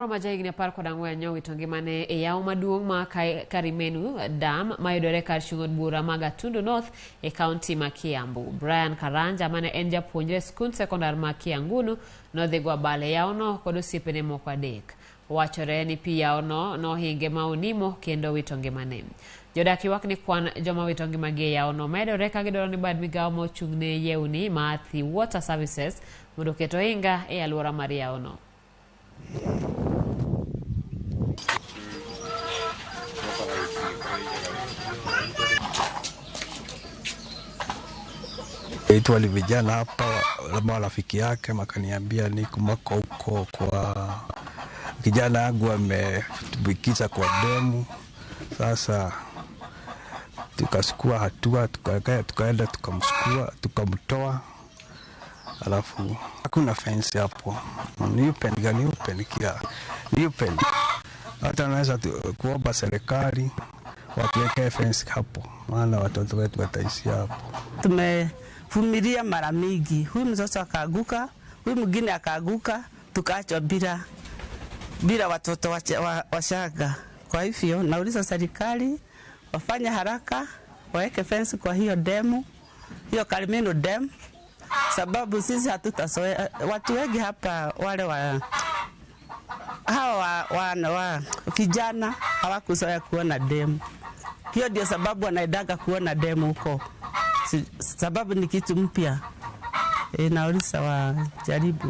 Ma jahigni 14 nowito ngimane e yawo maduong' ma Karimenu Dam mayudore kar chung' od bura ma Gatundu North e kaunti ma Kiambu. Brian Karanja mane en japuonjre e skund sekondar ma Kiangunu nodhi go abal e yawono kod osiepene moko adek. Wachore ni pi yawono nohinge ma onimo kendo wito ngimane. Jodak ywak ni kwan joma wito ngimagi e yawono medore ka gidwaro ni bad migawo ma ochung' ne yewni ma Athi Water Services mondo oket ohinga e alwora mar yawono. Itwa ni vijana hapa marafiki yake makaniambia niko mako huko kwa kijana yangu ametumbukiza kwa demu. Sasa tukasukua hatua tukaenda tukamsukua tukamtoa, alafu hakuna fence hapo, ni open gani open kila ni open. Hata naweza kuomba serikali watuwekee fence hapo, maana watoto wetu wataishi hapo. Tumevumilia mara mingi, huyu mtoto akaaguka, huyu mwingine akaaguka, tukaachwa bila watoto wachanga. Kwa hivyo nauliza serikali wafanye haraka, waweke fence kwa hiyo demu, hiyo Karimenu Dam, sababu sisi hatutazoea. Watu wengi hapa wale wa hawa wa vijana hawakuzoea kuona demu. Hiyo ndio sababu wanaendaga kuona demu huko, sababu ni kitu mpya. Nauliza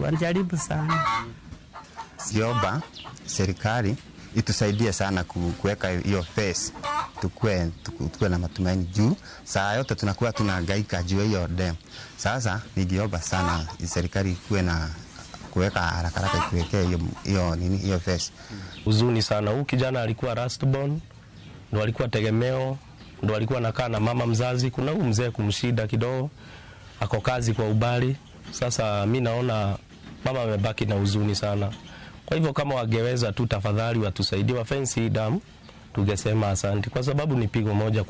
wajaribu sana. Siomba serikali itusaidie sana kuweka hiyo fence, tukue na matumaini juu saa yote tunakuwa tunahangaika juu hiyo dam. Sasa ningeomba sana serikali kuwe na kuweka haraka haraka, kuwekea hiyo nini hiyo fence. Huzuni sana, huyu kijana alikuwa last born, ndo alikuwa tegemeo, ndo alikuwa anakaa na mama mzazi. Kuna huyu mzee kumshida kidogo, ako kazi kwa ubali. Sasa mi naona mama amebaki na huzuni sana. Kwa hivyo kama wangeweza tu tafadhali watusaidie wa fence hii dam, tungesema asante, kwa sababu ni pigo moja.